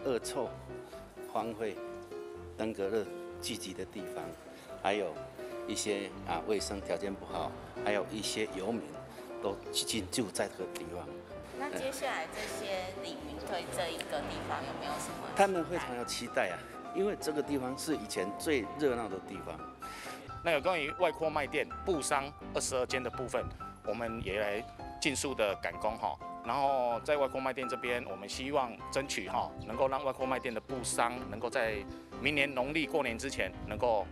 惡臭、荒廢、登革熱聚集的地方，還有一些衛生條件不好，還有一些遊民都進駐在這個地方。那接下來這些里民對這一個地方有沒有什麼？他們非常有期待啊，因為這個地方是以前最熱鬧的地方。那有關於外擴賣店布商22間的部分，我們也來盡速的趕工哈。然後在外擴賣店這邊，我們希望爭取哈，能夠讓外擴賣店的布商能夠在明年農曆過年之前，能夠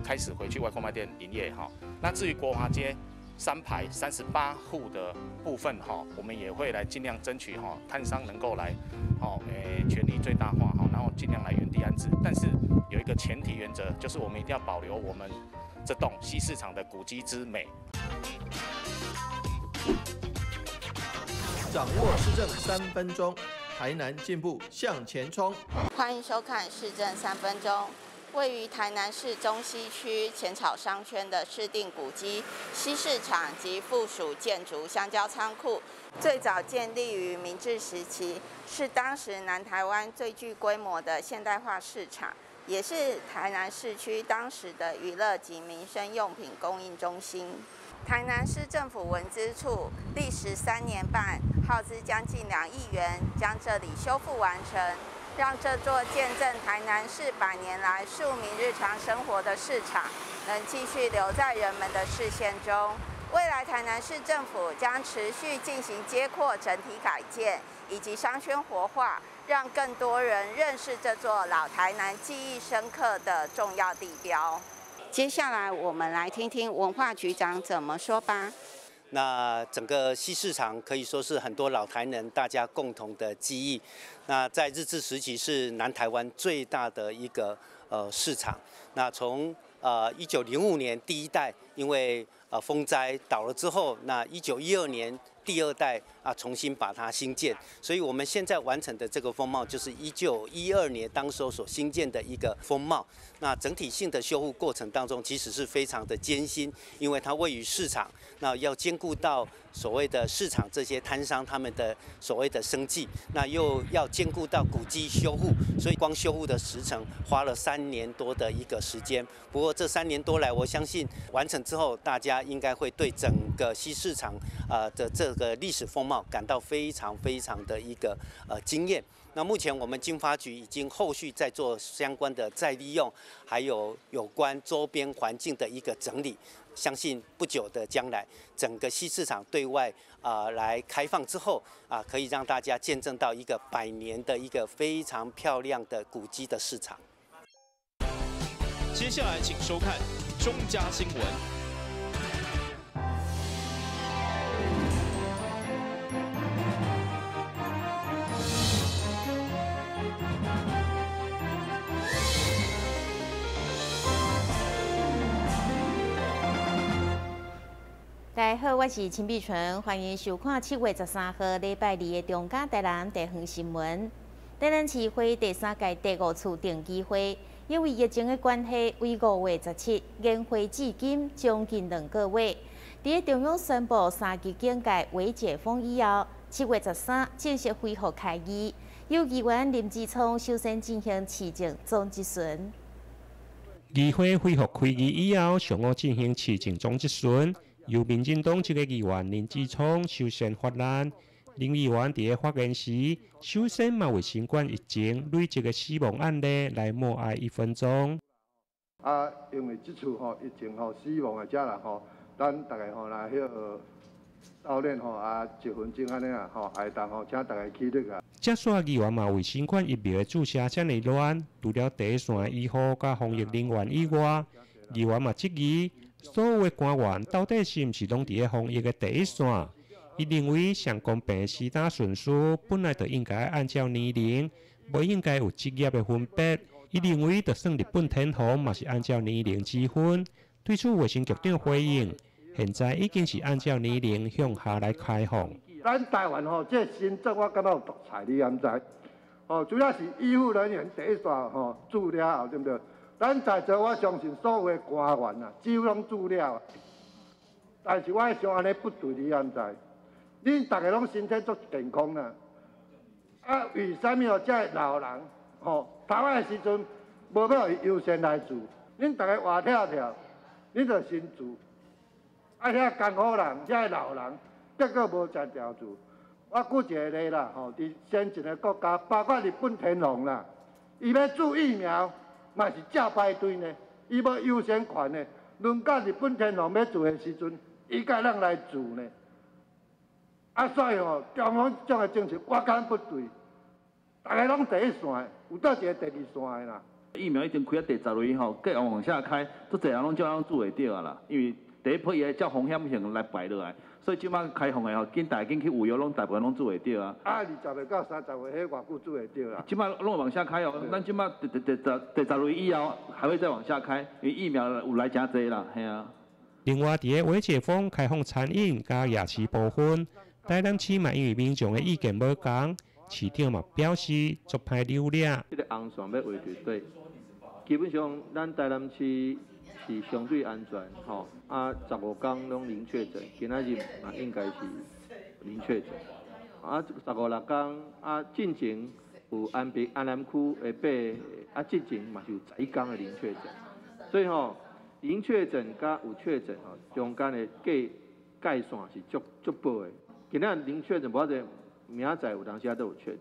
開始回去外擴賣店營業哈。那至於國華街3排38戶的部分哈，我們也會來盡量爭取哈，攤商能夠來，好權利最大化哈，然後盡量來原地安置。但是有一個前提原則，就是我們一定要保留我們這棟西市場的古蹟之美。掌握市政3分鐘，台南進步向前衝。歡迎收看市政三分鐘。位於台南市中西區淺草商圈的市定古蹟西市場及附屬建築香蕉倉庫，最早建立於明治時期，是當時南台灣最具規模的現代化市場，也是台南市區當時的娛樂及民生用品供應中心。台南市政府文資處歷時3年半，耗資將近2億元，將這裡修復完成，讓這座見證台南市100年來庶民日常生活的市場，能繼續留在人們的視線中。未來台南市政府將持續進行街廓整體改建以及商圈活化，讓更多人認識這座老台南記憶深刻的重要地標。接下來我們來聽聽文化局長怎麼說吧。那整個西市場可以說是很多老台南大家共同的記憶。那在日治時期是南台灣最大的一個市場。那從1905年第一代因為風災倒了之後，那1912年第二代重新把它興建，所以我們現在完成的這個風貌就是1912年當時候所興建的一個風貌。那整體性的修復過程當中，其實是非常的艱辛，因為它位於市場，那要兼顧到所謂的市場這些攤商他們的所謂的生計，那又要兼顧到古蹟修復，所以光修復的時程花了3年多的一個時間。不過這3年多來，我相信完成之後，大家應該會對整個西市場的這個歷史風貌感到非常非常的一個驚豔。那目前我們經發局已經後續在做相關的再利用，還有有關周邊環境的一個整理。相信不久的將來，整個西市場對外來開放之後可以讓大家見證到一個100年的一個非常漂亮的古蹟的市場。接下來請收看中嘉新聞。大家好，我是陳美純，歡迎收看7月13號禮拜二的中嘉台南地方新聞。台南市會第三屆第五次定期會，因為疫情的關係，為5月17延會至今將近2個月。佇中央宣布三級警戒未解封以後，7月13正式恢復開議，由議員林志聰首先進行市政總質詢。議會恢復開議以後，上午進行市政總質詢。由民進黨籍的議員林志聰首先發難。林議員佇咧發言時，首先嘛為新冠疫情累積的死亡案例來默哀1分鐘。因為這次吼疫情吼死亡的遮人吼，咱逐家吼來彼個悼念吼1分鐘按呢啊吼，會當吼請逐家起立啊。接續議員嘛為新冠疫苗的注射遮爾亂，除了第一線醫護佮防疫人員以外，議員嘛質疑所有的官員到底是毋是攏佇咧防疫的第一線？伊認為上公平的施打順序本來就應該按照年齡，無應該有職業的分別。伊認為就算日本天皇嘛是按照年齡之分。對此，衛生局長回應：現在已經是按照年齡向下來開放。咱台灣吼，這個行政我感覺有獨裁，你敢知？哦，主要是醫護人員第一線吼注了後，對毋對？咱在座我相信所有的官員啊，幾乎攏注了。但是我想按呢不對，你敢知？恁逐家攏身體足健康啦，為啥物哦？這个老人吼，头摆的时阵无欲予伊优先来注，恁逐个活跳跳，恁就先注。啊，遐艰苦人，遐老人，结果无食著注。我举一个例啦，吼，伫先进的国家，包括日本天皇啦，伊欲注疫苗嘛是照排队呢，伊无优先权的。轮到日本天皇欲注的时阵，伊才会来注呢。啊，所以吼，中央这种的政策我感觉不对，逐个拢第一线，有佗一个第二线的啦。疫苗已经开到第十轮吼，继续往下开，足济人拢照样注会著啊啦，因为第一批伊照风险性来排落来，所以这摆开放的吼，紧大家紧去预约，拢大部分拢注会著啊。啊，20岁到30岁，彼偌久注会著啊？这摆拢往下开哦，咱这摆第十轮以后还会再往下开，因为疫苗有来诚济啦，嘿啊。另外，伫咧微解封开放餐饮佮夜市部分，台南市嘛因为民众的意见无仝，市长嘛表示足歹留掠。这个红线欲画佇佗，基本上咱台南市是相对安全，吼啊，15天拢零确诊，今仔日嘛应该是零确诊。啊，15、16天啊，进前有安北安南区的八个，啊，进前嘛是有11天的零确诊，所以吼，零确诊佮有确诊吼，中间的界线是足足薄的。今仔零确诊无法度，明仔载有当时仔都有确诊，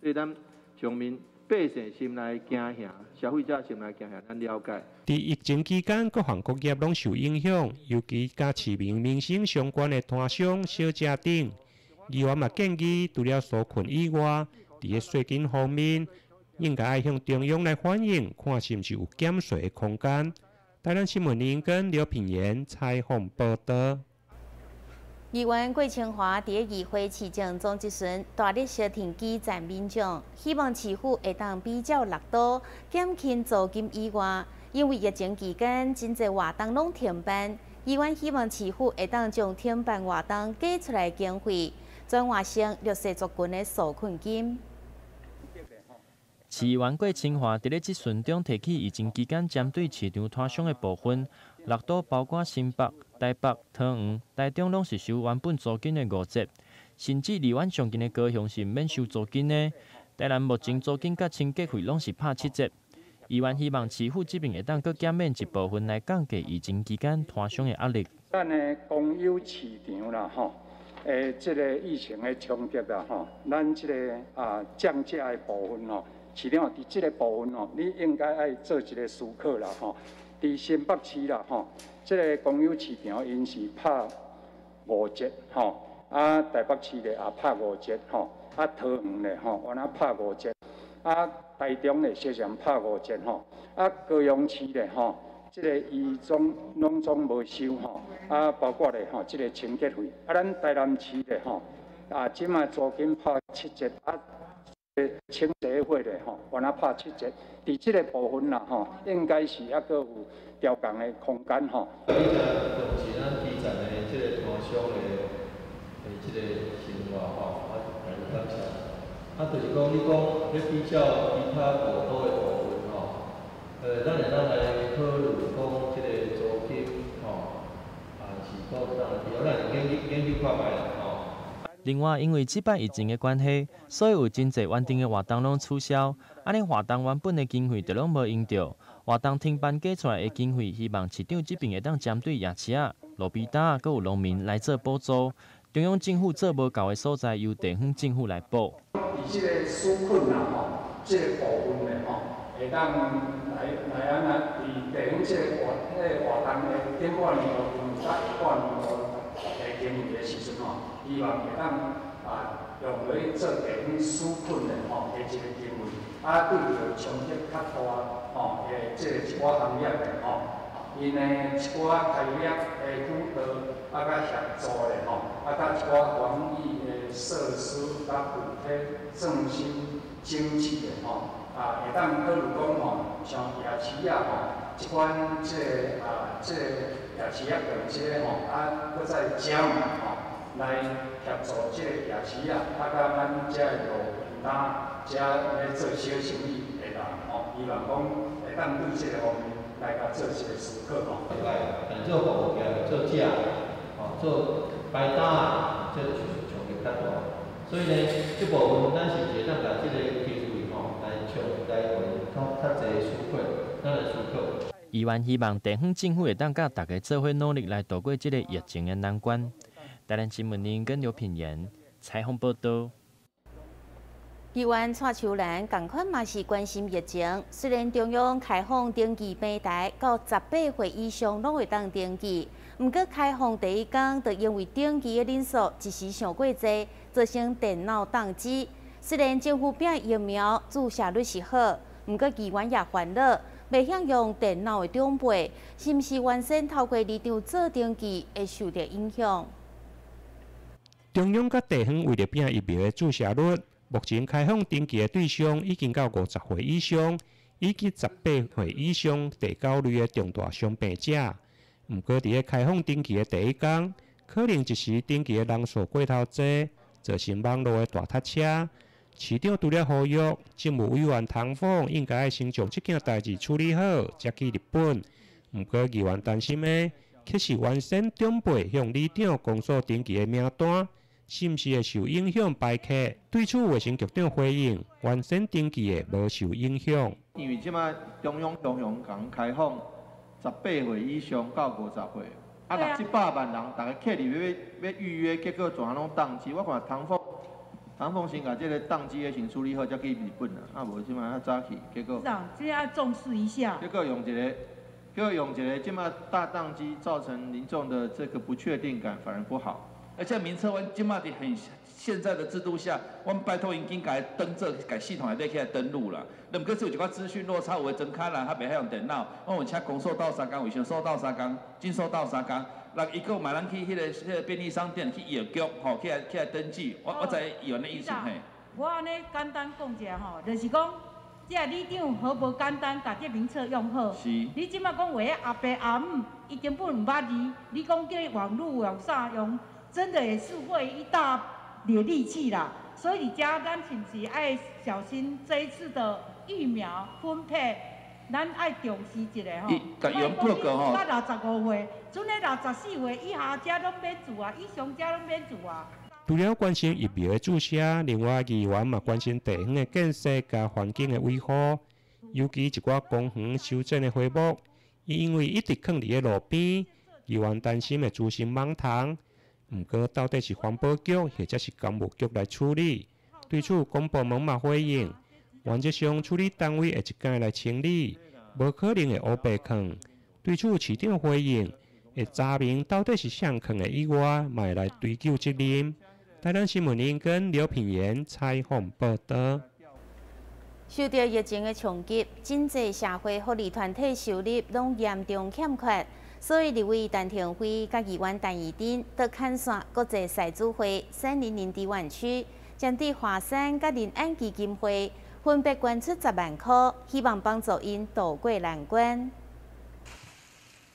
所以咱将民百姓心内惊吓，消费者心内惊吓，咱了解。伫疫情期间，各行各业拢受影响，尤其佮市民民生相关的摊商、小食等。议员嘛建议，除了纾困以外，伫咧税金方面，应该爱向中央来反映，看是毋是有减税的空间。台南新闻林根刘品言采访报道。议员郭清华伫咧议会市政总质询，大力相挺基层民众，希望市府会当比照六都减轻租金以外，因为疫情期间真济活动拢停办，议员希望市府会当将停办活动加出来经费，转换成弱势族群的纾困金。市议员郭清华伫咧质询中提起疫情期间针对市场摊商的部分，六都包括新北、台北、桃园、台中，拢是收原本租金的5折，甚至离阮上近的高雄是毋免收租金的。台南目前租金佮清洁费拢是拍7折。议员希望市府这边会当阁减免一部分来降低疫情期间摊商的压力。咱的公有市场啦，吼，这个疫情的冲击啦，吼，咱这个啊降价的部分吼。市长伫这个部分吼，你应该爱做一个思考啦吼。伫新北市啦吼，这个公有市场𪜶是拍5折吼，啊台北市咧也拍5折吼，啊桃园咧吼，原来拍5折，啊台中咧小常拍5折吼，啊高雄市咧吼，这个伊总拢总无收吼，啊包括咧吼，这个清洁费，啊咱台南市咧吼，啊这摆租金拍7折啊。清洁费咧吼，原来拍7折，伫这个部分啦吼，应该是犹阁有调降的空间吼。比较重视咱基层的这个摊商的这个生活吼，啊，来感谢。啊，就是讲你讲欲比较其他五都的部分吼，咱会当来考虑讲这个租金吼，啊是讲当来比较，咱研究看觅啦吼。另外，因为这摆疫情的关系，所以有真济原定的活动拢取消，按呢活动原本的经费就拢无用著。活动停办加出来的经费，希望市长这边会当针对夜市仔、路边摊，阁有农民来做补助。中央政府做无够的所在，由地方政府来补。伫这个纾困啦吼，这个部分的吼，会当来按呢，伫地方这个活动的顶半年度分甲下半年度的经费的时阵吼。希望会当啊用来做地方纾困的吼的一个经费，啊对著冲击较大吼的这个一寡行业的吼，𪜶的一寡开业的辅导啊佮协助的吼，啊佮一寡防疫的设施佮具体创新整治的吼，啊会当考虑讲吼，像夜市仔吼，这款这个啊这个夜市仔长这个吼，啊阁再加嘛吼。来协助这个夜市仔，啊，佮咱遮的路边摊，遮咧做小生意的人吼，希望讲会当对这个方面来共做一个思考吼。但做服务业、做食，吼，做摆摊，这就是冲击较大。所以呢，这部分咱是毋是会当共这个经费吼来冲来濟紓困，咱來思考。議員希望地方政府會當佮大家做伙努力來渡過這个疫情的難關。台南新聞林跟劉品言採訪報道。議員蔡秋蘭仝款嘛是關心疫情，雖然中央開放登記平台到18歲以上攏會當登記，毋過開放第一工就因為登記的人數一時傷過濟，造成電腦當機。雖然政府拚疫苗注射率是好，毋過議員也煩惱，袂曉用電腦的長輩，是毋是原先透過里長做登記會受著影響？中央佮地方為著拚疫苗的注射率，目前開放登記的對象已經到50歲以上，以及18歲以上第九類的重大傷病者。毋過，佇咧開放登記的第一工，可能一時登記的人數過頭濟，造成網路的大塞車。市長除了呼籲政務委員唐鳳應該先將這件代誌處理好，才去日本。毋過，議員擔心的，卻是原先長輩向里長公所登記的名單，是毋是會受影響排客？對此，衛生局長回應：原先登記的無受影響。因為這擺中央常常共開放18歲以上到50歲，啊六七百萬人，逐家客入去欲預約，結果全攏當機。我看唐鳳先共這个當機的先處理好，才去日本啊。啊無這擺較早去，結果。市長，這要重視一下。結果用一个，結果用一个，這擺大當機造成民眾的這個不確定感，反而不好。而且名冊，阮這擺佇現在的制度下，阮拜託𪜶緊共登做，共系統內底起來登錄啦。毋過是有一寡資訊落差，有的莊跤人較袂曉用電腦，阮有請公所鬥相共，衛生所鬥相共，診所鬥相共。那伊閣嘛咱去彼个便利商店去藥局吼，起來登記。我知議員的意思嘿。我按呢簡單講一下吼，就是講，這个里長好無簡單，共這名冊用好。是。你這擺講話阿伯阿姆，伊根本毋捌字，你講叫伊網路用啥用，真的也是會一大力力氣啦。所以佇遮咱是毋是愛小心這一次的疫苗分配？咱愛重視一下吼。伊共用報告吼。到65歲，陣咧64歲以下遮攏免注啊，以上遮攏免注啊。除了關心疫苗的注射，另外議員嘛關心地方的建設佮環境的維護，尤其一寡公園修剪的花木，因為一直囥佇咧路邊，議員擔心會滋生蠓蟲。毋過到底是環保局或者是工務局來處理？對此，公部門嘛回應，原則上處理單位會一工來清理，無可能會烏白囥。對此，市長回應，會查明到底是誰囥的以外，嘛會來追究責任。台南新聞林跟劉品言採訪報道。受著疫情的衝擊，真濟社會福利團體收入攏嚴重欠缺，所以立委陳亭妃佮議員陳怡貞都牽線國際賽主會300台灣區，針對華山佮仁安基金會分別捐出10萬箍，希望幫助𪜶渡過難關。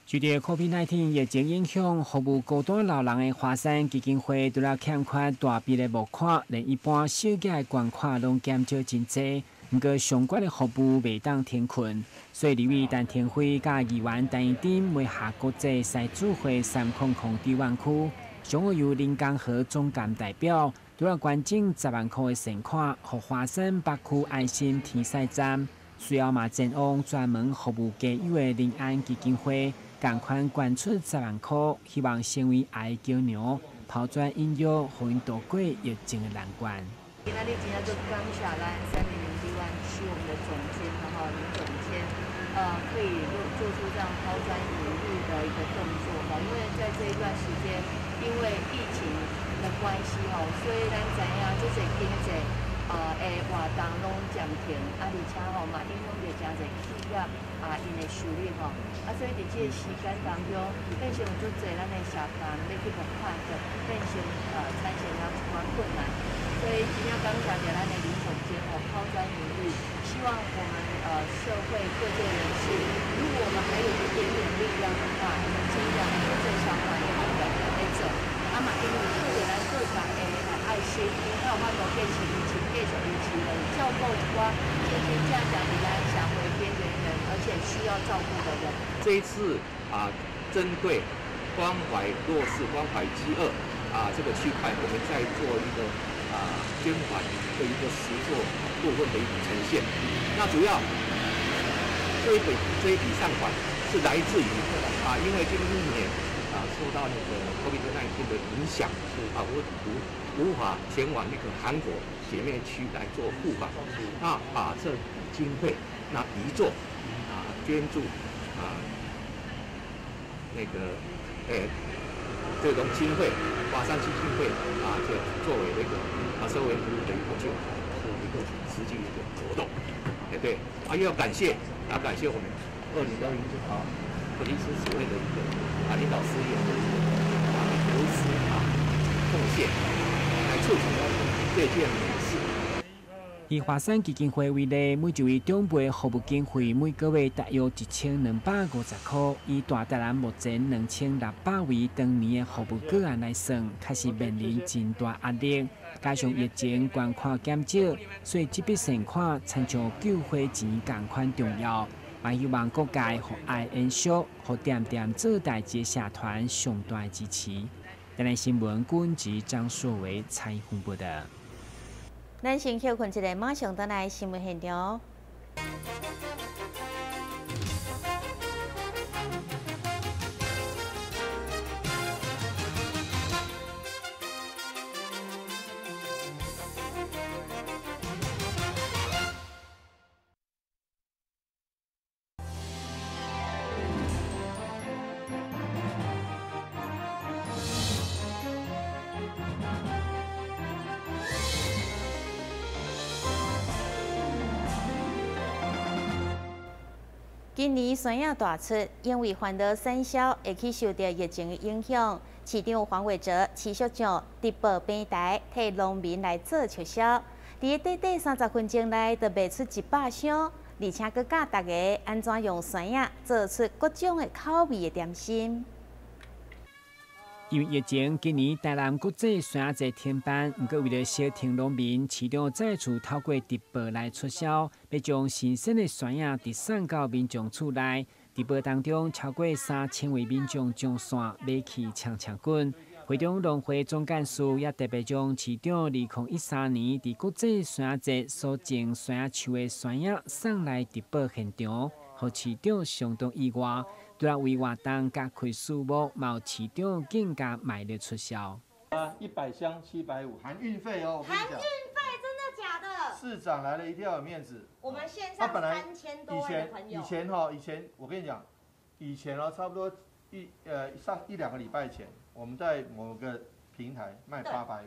受著 COVID-19 疫情影響，服務高端老人的華山基金會除了欠缺大筆的募款，連一般小額的捐款攏減少真濟。毋過相關的服務袂當停困，所以立委陳亭妃佮議員陳怡貞旗下國際賽主會300台灣區，上午由林江和總監代表，除了捐贈10萬箍的善款，予華山北區愛心天使站，隨後嘛前往專門服務家有的仁安基金會，仝款捐出10萬箍，希望成為愛的橋梁，拋磚引玉，予𪜶渡過疫情的難關。今仔日真正足感謝咱300台灣區我們的總監哈林總監，可以做出這樣拋磚引玉的一個動作哈，因為在這一段時間，因為疫情的關係吼，所以咱知影這濟經濟的活動攏暫停，啊，而且吼嘛影響著誠濟企業啊，𪜶的收入吼，啊，所以佇這個時間當中，變成有足濟咱的社工欲去募款，就變成產生了一寡困難。所以真正感謝著咱的林總監吼拋磚引玉，希望我們社會各界人士，如果我們還有一點點力量的話，我們盡量多做相關的工作來做。啊嘛，因為靠著咱各界的愛心，才有法度繼續維持，繼續維持來照顧一寡真真正正佇咱社會邊緣人，而且需要照顧的人。這一次啊，針對關懷弱勢、關懷飢餓啊這個區塊，我們在做一個捐款的一個實作部分的一個呈現。那主要这一笔善款是来自于啊，因为今年啊受到那个 COVID-19 的影响，啊，我无法前往那个韩国姐妹区来做互访，那把这笔经费那移作啊捐助啊那个这种经费，华山基金会啊，就作为那个啊社会服务的一个就一个实际一个活动，哎对，啊又要感谢啊感谢我们2021啊普林斯所谓的一个啊领导事业的一个啊无私啊奉献，来促成这件美事。以华山基金会为例，每一位长辈服务经费每个月大约1250块。以大台南目前2600位当年的服务个案来算，确实面临真大压力。加上疫情捐款减少，所以这笔善款亲像救火钱仝款重要。嘛希望各界予爱延续，予恬恬做代志的社团上大支持。台南新闻军及张硕维采访报道。咱先歇睏一下，马上转来新闻现场。今年酸叶大出，因为烦恼产销会去受到疫情的影响，市长黄伟哲持续将直播平台替农民来做促销。伫短短30分钟内，就卖出100箱，而且阁教大家按怎用酸叶做出各种的口味的点心。因为疫情，今年台南国际酸节停办，毋过为了小停农民，市长再次透过直播来促销，欲将新鲜的酸叶直送到民众厝内。直播当中，超过3000位民众上线买去抢抢滚。会中农会总干事也特别将市长2013年伫国际酸节所种酸树的酸叶送来直播现场，予市长相当意外。除了为活动加开数目，嘛有市长更加卖力促销。啊，100箱750，含运费哦。含运费，真的假的？市长来了一定要有面子。我们线上3000多位的朋友。以前哈，以前我跟你讲，以前哦，差不多上一两个礼拜前，我们在某个平台卖850。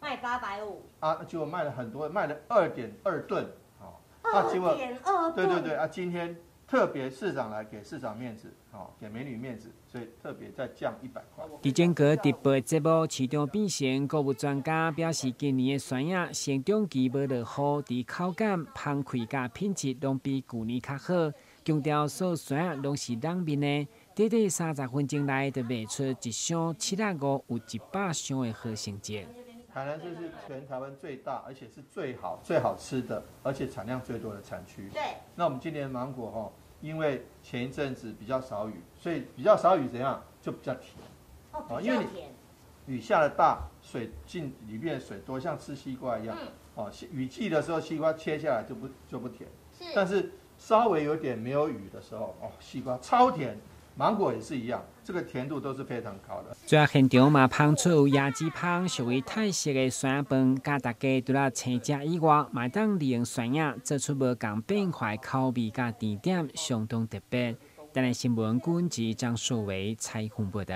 卖850。啊，结果卖了很多，卖了2.2吨，好。2.2吨。对对对啊，今天。特别市长来给市长面子，哦，给美女面子，所以特别再降100块。伫整个直播节目，市长变成购物专家表示，今年的酸叶成长期无落雨，伫口感、芳开佮品质拢比旧年较好。强调所有酸叶拢是冷面的，短短30分钟内就卖出1箱75，有100箱的好成绩。台南市是全台湾最大，而且是最好、最好吃的，而且产量最多的产区。对。那我们今年芒果哈，因为前一阵子比较少雨，所以比较少雨怎样就比较甜。哦，比较甜。雨下的大，水进里面水多，像吃西瓜一样。哦，雨季的时候西瓜切下来就不甜。是。但是稍微有点没有雨的时候，哦，西瓜超甜。芒果也是一样，这个甜度都是非常高的。最后现场嘛，芳出有椰子芳，属于泰式的酸饭，教大家除了青食以外，嘛当利用酸叶做出无仝变化口味佮甜点，相当特别。台南新闻军记张硕维采访报道。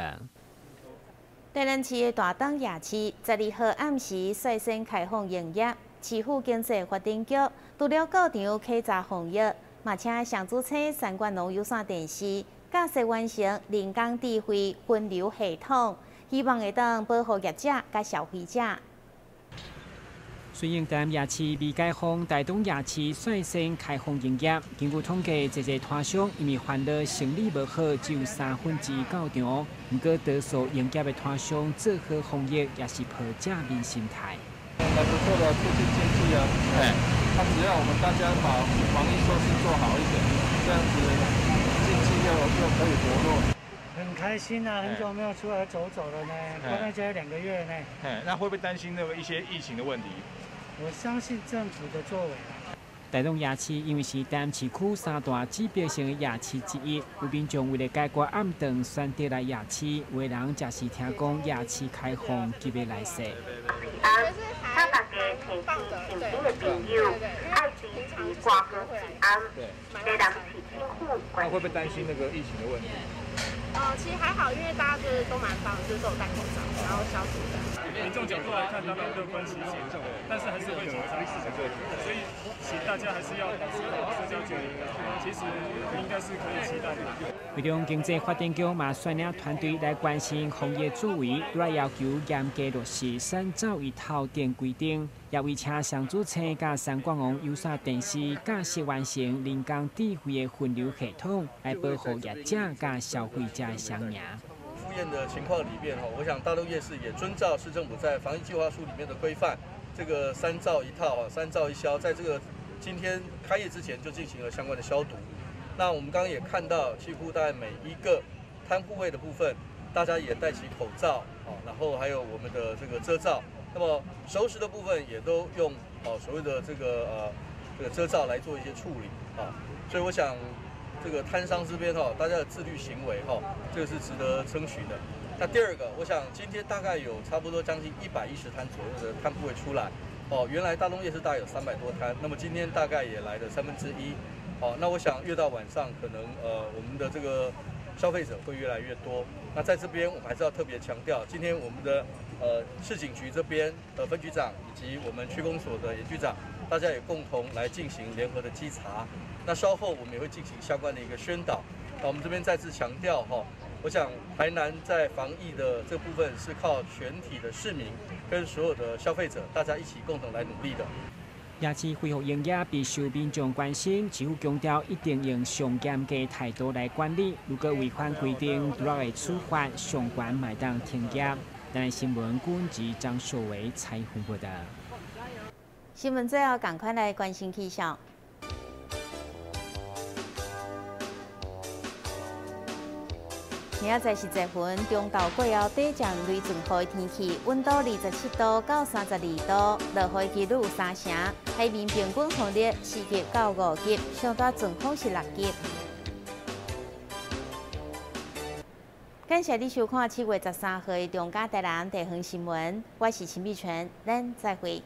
台南市的大东夜市12号暗时率先开放营业，市府经济发展局除了到场检查防疫，嘛请上主请三管农有线电视。架设完成人工智慧分流系统，希望会当保护业者佮消费者。顺应台南夜市未解封，台东夜市率先开放营业。根据统计，这个摊商因为烦恼生意无好，只有1/3到场。不过，多数营业的摊商做好防疫，也是抱正面心态。还不错的，促进经济啊。哎，他只要我们大家把防疫措施做好一点，这样子。又可以活络，很开心啊！很久没有出来走走了呢，关在家2个月呢。哎，那会不会担心那个一些疫情的问题？我相信政府的作为啊。大東夜市因為是台南市區三大指標性的夜市之一，有民眾為了解決暗頓，選擇來夜市。有的人則是聽講夜市開放，急欲來踅。那會不會擔心那個疫情的問題？其實還好，因為大家就是都蠻放，就是都有戴口罩，然後消毒的。民眾角度來看，當然樂觀其成，但是還是會緊張，所以請大家還是要保持好社交距離。其實應該是可以期待的。台中經濟發展局嘛率領團隊來關心防疫作為，來要求嚴格落實三罩一套等規定，也為請上主車佮三冠王有線電視架設完成人工智慧的分流系統，來保護業者佮消費者的雙贏。復驗的情況裡面，我想大陸夜市也遵照市政府在防疫計劃書裡面的規範，這個三罩一套、三罩一消，在這個今天開業之前就進行了相關的消毒。那我們剛剛也看到，幾乎大概每一個攤鋪位的部分，大家也戴起口罩，然後還有我們的這個遮罩。那麼熟食的部分也都用所謂的這個遮罩來做一些處理啊。所以我想，這個攤商這邊大家的自律行為這個是值得稱許的。那第二個，我想今天大概有差不多將近110攤左右的攤鋪位出來，原來大東夜市大概有300多攤，那麼今天大概也來了1/3。好，那我想越到晚上，可能我們的這個消費者會越來越多。那在這邊，我們還是要特別強調，今天我們的市警局這邊的分局長以及我們區公所的嚴局長，大家也共同來進行聯合的稽查。那稍後我們也會進行相關的一個宣導。那我們這邊再次強調哈，我想台南在防疫的這部分是靠全體的市民跟所有的消費者，大家一起共同來努力的。夜市恢復營業備受民眾關心，政府強調一定用上嚴格態度來管理，如果違反規定，就會處罰，上懸嘛會當停業。台南新聞軍記張硕維採訪報道。新聞最後，趕快來關心氣象。明仔載是十分，中晝過後短暂雷阵雨的天气，温度27度到32度，落雨几率有3成。海面平均风力4级到5级，上大阵风是6级。感谢你收看7月13號的中嘉台南地方新闻，我是陈美泉，咱再会。